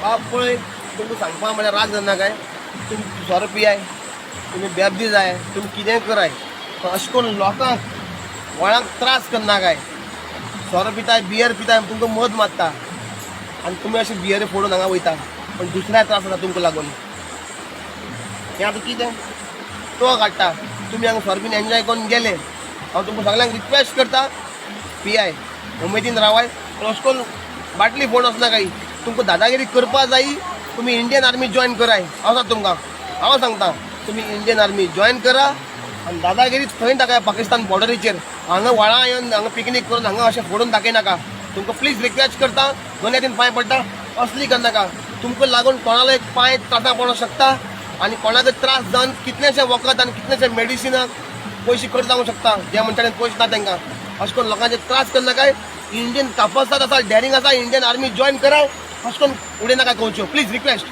बाब पळय, तुमकां सांगपा म्हळ्यार राग जाना काय? तुमी सोरो पियाय, तुमी बेबदी जाय, तुमी कितेंय कराय, पण अशें करून लोकांक कोणाक त्रास करना काय. सोरो पिताय, बियर पिताय, तुमकां मद मारता आनी तुमी अशें बियरी फोडून हांगा वयता, पण दुसऱ्या त्रास जाता तुमकां लागून. हें आतां कितें तो काडटा, तुमी हांगा सोरो बीन एन्जॉय करून गेले. हांव तुमकां सगळ्यांक रिक्वेस्ट करता, पियाय, उमेदीन रावाय, पण अशें करून बाटली फोड वचना काही. तुमकां दादागिरी करपा जायी, तुमी इंडियन आर्मी जॉयन कराय. हांव सांगता तुमकां, हांव सांगता, तुमी इंडियन आर्मी जॉयन करा आनी दादागिरी थंय दाखय पाकिस्तान बॉर्डरीचेर. हांगा व्हाळा येवन हांगा पिकनीक करून हांगा अशें फोडून दाखयनाका. तुमकां प्लीज रिक्वेस्ट करता, दोन तीन पांय पडटा, असली करनाका. तुमकां लागून कोणालो एक पांय त्रासा पडोंक शकता आनी कोणाकय त्रास जावन कितलेशे वखद आनी कितलेशे मेडिसिनाक पयशे खर्च जावंक शकता, जे मनशांनी पयशे ना तांकां. अशें करून लोकांचे त्रास करनाकाय. इंडियन कापसाद आसा, डॅरिंग आसा, इंडियन आर्मी जॉयन कराय. अशें करून उडयनाका कंवच्यो, प्लीज रिक्वेस्ट.